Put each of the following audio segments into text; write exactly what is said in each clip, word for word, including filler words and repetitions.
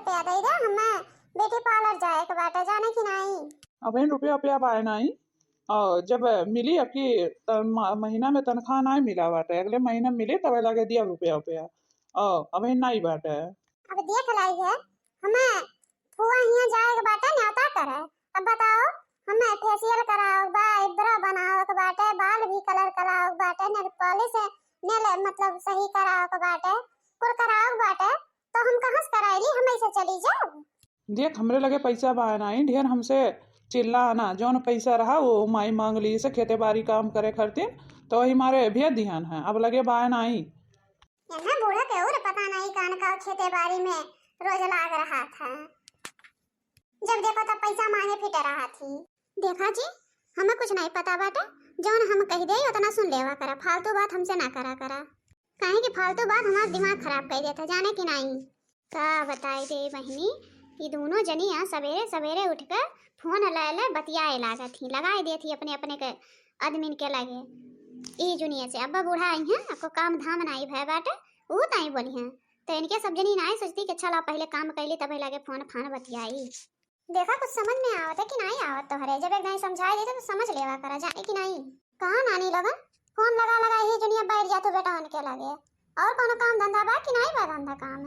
रुपया दे दे, हमें ब्यूटी पार्लर जाए के बाटे, जाने की नाई। अबहिन रुपया, रुपया बाय नाई। और जब मिली अबकी त-, म-, महीना में तनख्वाह नाई मिला बाटे, अगले महीना मिली तब लगे दिया रुपया, रुपया। और अबहिन नाई बाटे। अब देख लाई है, हमें फुआ हियाँ जाए के बाटे न्योता करे। अब बताओ, हमें फेशियल कराओ बा, eyebrow बनाओ के बाटे, बाल भी कलर कराओ के बाटे, नेल पॉलिश, नेल मतलब सही कराओ के बाटे, कुल कराओ के बाटे, तो हम कहाँ से कराई ली, हम ऐसे चली जाओ? देख, हमरे लगे पैसा बाय नाई, ढेर हमसे चिल्ला ना, जौन पैसा रहा वो माई मांग ली से खेते बारी काम करे खातिर, तो वही मारे भेज दिहन है, अब लगे बाय नाई। यहाँ बूढ़ा के और पता नहीं कान का खेते बारी में रोज लाग रहा था, जब देखो तब पैसा मांगे फिट रहा थी। देखा जी, हमें कुछ नहीं पता बाटे, जौन हम कह दे उतना सुन लेवा करा, फालतू बात हमसे ना करा करा, काहे कि फालतू बात हमार दिमाग खराब कर देता, जाने की नाई। का बताई दे बहिनी, ई दोनों जनी आ सबेरे सबेरे उठ के फोन ले ले बतियाए लागत ही, लगाए देत ही अपने अपने के आदमीन के लगे। ई जुनिया से अब्बा बूढ़ा आई हैं, आपको काम धाम नाई भय बाटे, ऊ ताई बोली हैं। तो इनके सब जनी नाई सोचती कि अच्छा ला पहले काम कैली तब लगे फोन फान बतियाई। देखा कुछ समझ में आवत है कि नाई आवत तोहरे, जब एक दाई समझाए देते तो समझ लेवा करा, जाने की नाई। कहाँ नानी लोगन, फोन लगा लगा ही जुनिया बैठ जातू बेटा उनके लगे, और कोनो काम धंधा बा कि नाई बा धंधा काम?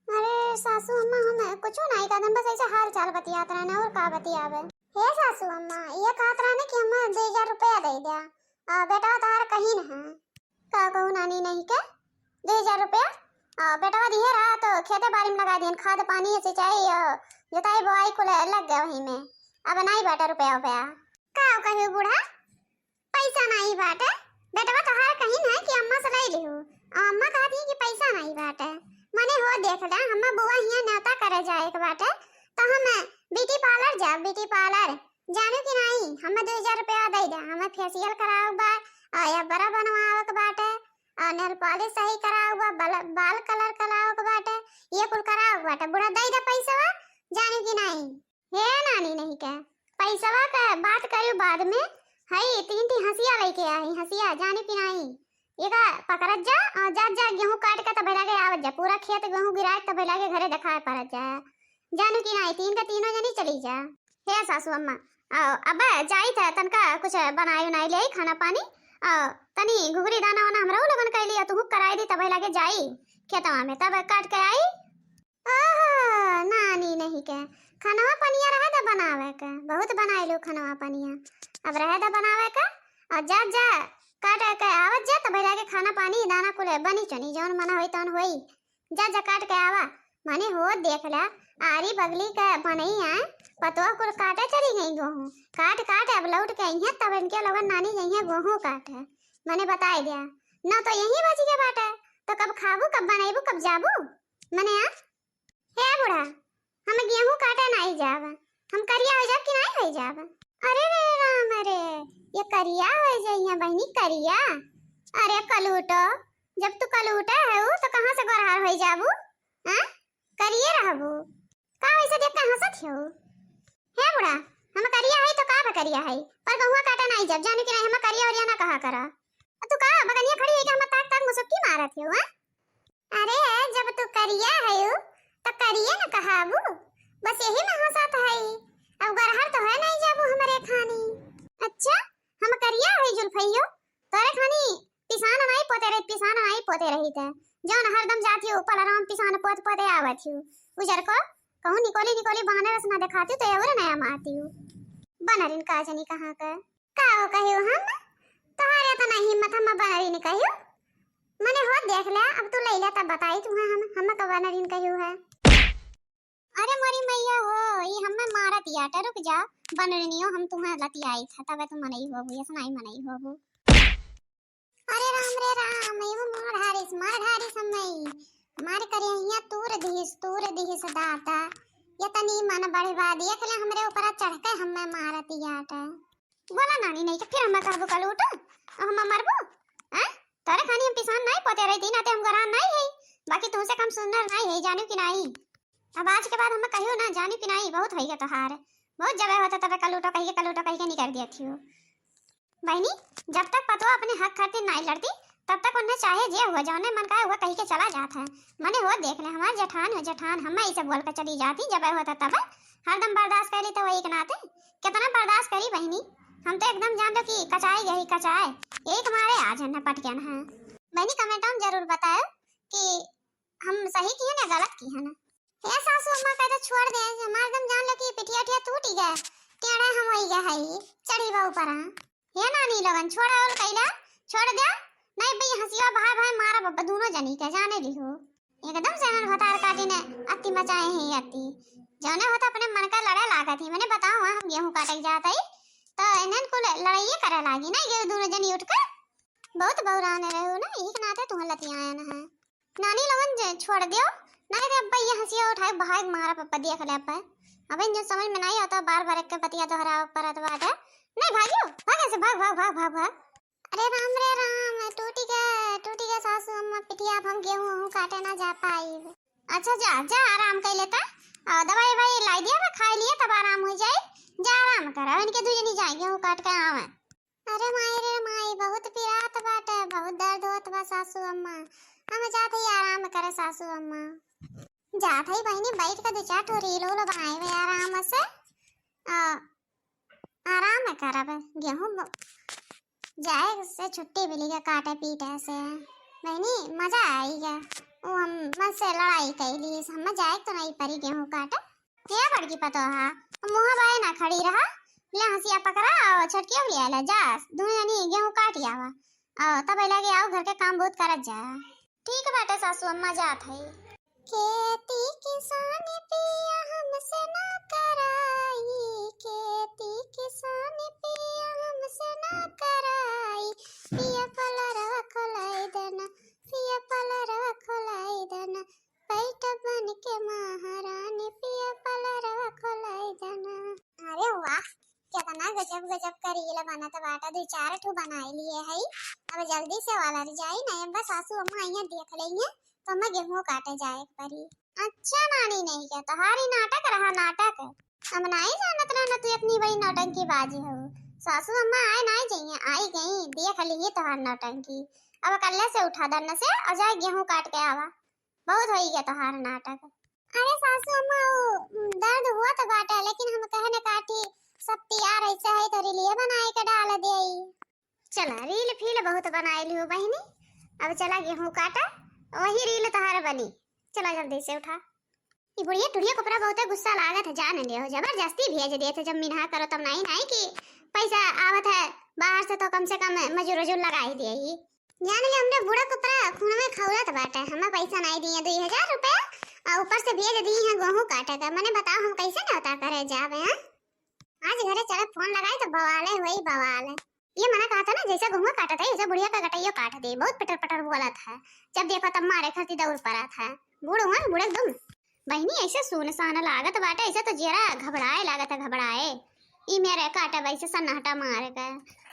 अरे सासू अम्मा, हम कुछो नाई कहत, हम बस ऐसे हाल चाल बतियात रहने, और का बतियावे? हे सासू अम्मा, ये कहत रहने कि हमें दो हजार रुपया दे द्या, आ, बेटा तोहार कहीं न है। का कहू नानी नहीं के? दो हजार रुपया? आ, बेटवा दिहे रहा तो खेते बारी में लगा दिहन, खाद पानी, सिंचाई, आ, जोताई बोआई कुल लग गया वही में, अब नाई बाटे रुपया उपया। का कहू बूढ़ा, पैसा नाई बाटे, बेटवा तोहार कहीं है कि अम्मा से ले लिहू। अम्मा कहत ही कि पैसा नाई बाटे। मने हो देख ले, हम्मा बुआ हियाँ न्योता करे जाए के बाटे, तो हम ब्यूटी पार्लर जाब, ब्यूटी पार्लर। जानू कि नाई, हम्मे दो हजार रुपया दे दे, हम्मे फेशियल करावे के बा, आ, eyebrow बनवावे के बाटे, आ, नेल पॉलिश सही करावे के बा, बल-, बाल कलर करावे के बाटे, ये कुल करावे के बाटे। बूढ़ा दे दे पैसवा, जानू कि नाई। हे नानी नहीं के, पैसवा के बात करियो बाद में। हई तीन ठी हंसिया लेके आई, हंसिया, जानी कि नाई? एका पकड़त जा, आ, जा, जा, गेहूं काट के तबे लागे आवत जा, पूरा खेत गेहूं गिराए तबे लागे घरे देखाए परत जा। जानू कि नाई, तीन के तीनों जनी चली जा। हे सासू अम्मा, आओ, अब जाई था तनका कुछ बनाई उनाई ले आई खाना पानी, आओ, तनी घुघरी दाना वाना हमरो लोगन कैली, आ, तुहू कराई दी, तबे लागे जाई खेतवा में, तब काट के आई। ओहो, नानी नहीं के, खनवा पनिया रहे द बनावे के, बहुत बनाइलू खनवा पनिया, अब रहे द बनावे के, और जा, जा, काट के आवत जा, तब लागे खाना पानी, दाना कुले बनी चुनी, जौन मना होई तौन होई, जा, जा, काट के आवा। मने हो देख ला, आरी बगली के मनई आए, पतोह कुल काटे चली गई गेहूं, काट, काट अब लौट के अइहें, तब इनके लोगन नानी जइहें गेहूं काटे, मने बताई दिया, न तो यही बच के बाटे, तो कब खाबू, कब बनैबू, कब जाबू? मने आ, हे बूढ़ा, हम गेहूं काटे नाई जाब, हम करिया हो जाब कि नाई हो जाब? अरे रे राम रे, ये करिया हो जाइया बहिनी, करिया। अरे कलूटो, जब तू कलूटा है तो कहाँ से गोरहर हो जाबू? हाँ, करिए रहबू। का वैसे देख के हंसत हो? हे बूढ़ा, हम करिया है तो का बा करिया है, पर गहुआ काटे नाई जाब, जानू कि नाई, हम करिया वरिया ना कहा करा। आ तू का बगनिया खड़ी है कि हम ताक ताक मुसुकी मारत हो, हाँ? अरे, जब तू करिया हयू, त करिए न कहाबू। बस यही में हंसत हई। अब गरहर तो है नहीं जाबू हमरे खानी। अच्छा, हम करिया हई जुल्फइयो? तोरे खानी पिसान नहीं पोते रही, पिसान नहीं पोते रही थे। जौन हरदम जाती हो पलरम पिसान पोत पोते आवत हो। उजर को कहूँ निकोली निकोली बानर रस ना दिखाती तो और नया मारती हो। बनरिन का जनी कहाँ का। का हो कहियो हम? तोहरे तो नहीं हिम्मत हम बनरी ने कहियो। मने हो देख ले, अब तू लैला तब बताई तुहे हम, हम का बनरी ने कहियो है। अरे मोरी मैया हो, ई हमें मारत याटे, रुक जा, बनरिनियो हम तुहे लतियाई था, तबे तू मनई होबू, ऐसा नहीं मनई होबू। अरे राम रे राम, एगो मार ढारिस, मार ढारिस हमें, मार करे हिया तूर दिहिस, तूर दिहिस दाता, ये तनी मन बढ़वा दिया, खले हमरे ऊपर चढ़ के हमें मारत याटे। बोला नानी नहीं के फिर हम कहबो कलूट, हम मरबो? हैं? तोरे खानी हम पिसान नहीं पोते रही, दिन आते हम गरान नहीं है, बाकी तुमसे कम सुंदर नहीं है, जानू कि नहीं? अब आज के बाद हम कहियो ना, जानू कि नहीं, बहुत होइगा तोहार, बहुत जबे होता तबे कलूटो कहिए, कलूटो कहिए निकर दिया थियो। बहिनी, जब तक पतवा अपने हक खातिर नहीं लड़ती, तब तक उन्हें चाहे जे हो, जौने मन का है वो कही के चला जात है। मने हो देख ले, हमार जेठान हो जेठान, हम ऐसे बोल के चली जाती, जब होता तब हरदम बर्दाश्त कर ली तो वही के नाते कितना बर्दाश्त करी बहिनी। हम तो एकदम जान लो कि कचाई गई कचाए, एक मारे आज है न पटकन है। बहिनी comment में जरूर बताओ कि हम सही किए ना गलत किए ना। हे सासू अम्मा कह तो छोड़ दे, हमार एकदम जान लो कि पिठिया उठिया टूट ही गए, टेढ़ा हम होई गए है, चढ़ी बा ऊपर। हे नानी लोगन, छोड़ और कैला, छोड़ दे, नहीं भई हंसिया भाई भाई मारा बब्बा दोनों जनी के जाने ली हो। एकदम से हन भतार काटी ने अति मचाए हैं अति, जौने होता अपने मन का लड़े लागत ही। मने बताओ, हम गेहूं काटे के जात है तो इन्हन को ल-, लड़ाइये करे लागी ना, ये दोनों जनी उठ कर बहुत बौराने रहो ना, यही के नाते तुहन लतियायन है। नानी लोगन जे छोड़ दियो, नहीं रे अब्बा, ये हंसिया उठाए बहाए मारा पप्पा दिया खले अब्बा। अब इन जो समझ में नहीं आता, बार बार एक के पतिया दोहराव परत बाटे। नहीं भागियो, भाग ऐसे, भाग, भाग, भाग, भाग, भाग। अरे राम रे राम, टूटी गए, टूटी गए सासू अम्मा पिठिया, अब हम गेहूं वहूं काटे ना जा पाई। अच्छा जा, जा आराम कर लेता, और दवाई ववाई लाई दिया, मैं खाई लिया तब आराम हो जाए। जा आराम करा, इनके दू जनी जाए गेहूं काट के आवे। अरे माई रे माई, बहुत पिरात बाटे, बहुत दर्द होत बा सासू अम्मा। हम जात हई आराम करे सासू अम्मा। जात हई बहिनी, बैठ के दो चार ठो reel उल बनाए हुए आराम से। आ, आराम करब, गेहूं ब-, जाए से छुट्टी मिली के काटे पीटे से। बहिनी, मजा आई है। वो हम मन से लड़ाई कैली, हम जाए तो नहीं परी गेहूं काटे। हे बड़की पतोहा, मुँह बाए ना खड़ी रहा, ले हंसिया पकड़ा और छटकियो ले आला, जा, दोनों जनी गेहूं काट आवा, और तब लगे आओ घर के काम बहुत करत जा। ठीक बाटे सासू अम्मा, जात है। खेती किसानी पिया हमसे ना कराई, खेती किसानी पिया हमसे ना कराई, पिया पलरवा खोलाई देना, पिया पलरवा खोलाई देना, बैठ बन के महारानी पिया पलरवा खोलाई देना। अरे वाह, कितना गजब गजब का reel बनत बाटा, दो चार ठो बनाई लिए है। अब जल्दी से वाला जाई ना, अब सासू अम्मा आइया देख लेइए तो हमें गेहूं काटे जाए के परी। अच्छा नानी, नहीं क्या तोहारी नाटक रहा नाटक, हम नहीं जानत रहना तू इतनी बड़ी नौटंकी बाजी हो। सासू अम्मा आए नहीं जाइए, आई गई, देख लिए तोहार नौटंकी। अब कल्ले से उठा दन्न से और जाए गेहूं काट के आवा। बहुत होई गया तोहार नाटक। अरे सासू अम्मा, वो, उम, दर्द हुआ तो बाटे, लेकिन हम कहे न काटी, सब तैयार ऐसे है तो reel बनाए के डाल देई। चला, reel फील बहुत बनाए लियो बहिनी, अब चला गेहूं काटा, वही reel तोहार बनी। चला जल्दी से उठा। ई बुढ़िया टुढ़िया के ऊपर बहुते गुस्सा लागत है, जान लियो, जबरदस्ती भेज देत है, जब मिनहा करो तब नहीं, नहीं कि पैसा आवत है बाहर से तो कम से कम मजूर उजूर लगाई देई। जान ले, हमरे बूढ़ा के ऊपर खून में खौलत बाटे, हमें पैसा नहीं दिए दुई हजार रुपया, और ऊपर से भेज दी है गेहूं काटे का। मने बताओ, हम कैसे न्योता करे जावे हैं? आज घरे चला, फोन लगाई तो बवाले होई बवाल। ये मना कहा था ना, जैसे गेहूं काटत है, वैसे बुढ़िया का गटइयो काट दे, बहुत पटर पटर बोलत है, जब देखो तब मारे खातिर दौड़ पड़त है। बूढ़ हुआ, बूढ़े दुम। बहिनी, ऐसे सुनसान लागत बाटे, ऐसे तो जियरा घबराए लागत है, घबराए। ई मेरे काटब ऐसे सन्नाटा मार के।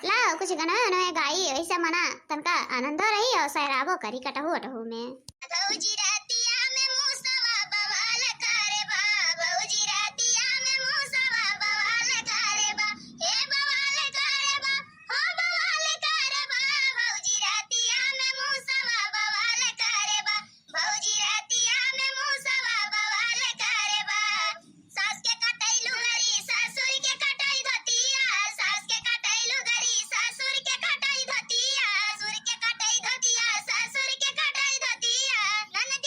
लाओ, कुछ गनवे उनवे गाई, ऐसे मना तनका आनंदो रही और सैराबो करी कटहू अटहू में। भौजी रातिया में मूसवा बवाल करे बा, भौजी रातिया में मूसवा बवाल करे बा, हे बवाल करे बा, हो बवाल करे बा, भौजी रातिया में मूसवा बवाल करे बा, भौजी रातिया में मूसवा बवाल करे बा। सास के कटाई लुगरी, ससुर के कटाई धोतिया, सास के कटाई लुगरी, ससुर के कटाई धोतिया, ससुर के कटाई धोतिया, ससुर के कटाई धोतिया, ननद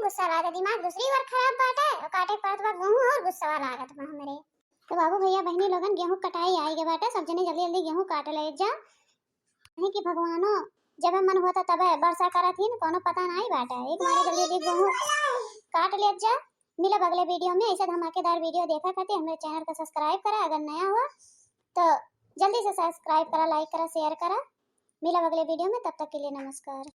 गुस्सा लागे, दिमाग दूसरी ओर खराब बाटे, और काटे के पड़त बा गेहूं और गुस्सा लागत बा हमरे। तो बाबू भैया बहिनी लोगन, गेहूं कटाई आइ गए बाटे, सब जने जल्दी जल्दी गेहूं काट ले जा। नहीं कि भगवानो जब मन होता तबे वर्षा करत ही न, कोनो पता नहीं बाटे। एक मारे जल्दी जल्दी गेहूं काट ले जा। मिलब अगले वीडियो में। ऐसे धमाकेदार वीडियो देखा खातिर हमरे चैनल का सब्सक्राइब करा, अगर नया हुआ तो जल्दी से सब्सक्राइब करा, लाइक करा, शेयर करा। मिलब अगले वीडियो में, तब तक के लिए नमस्कार।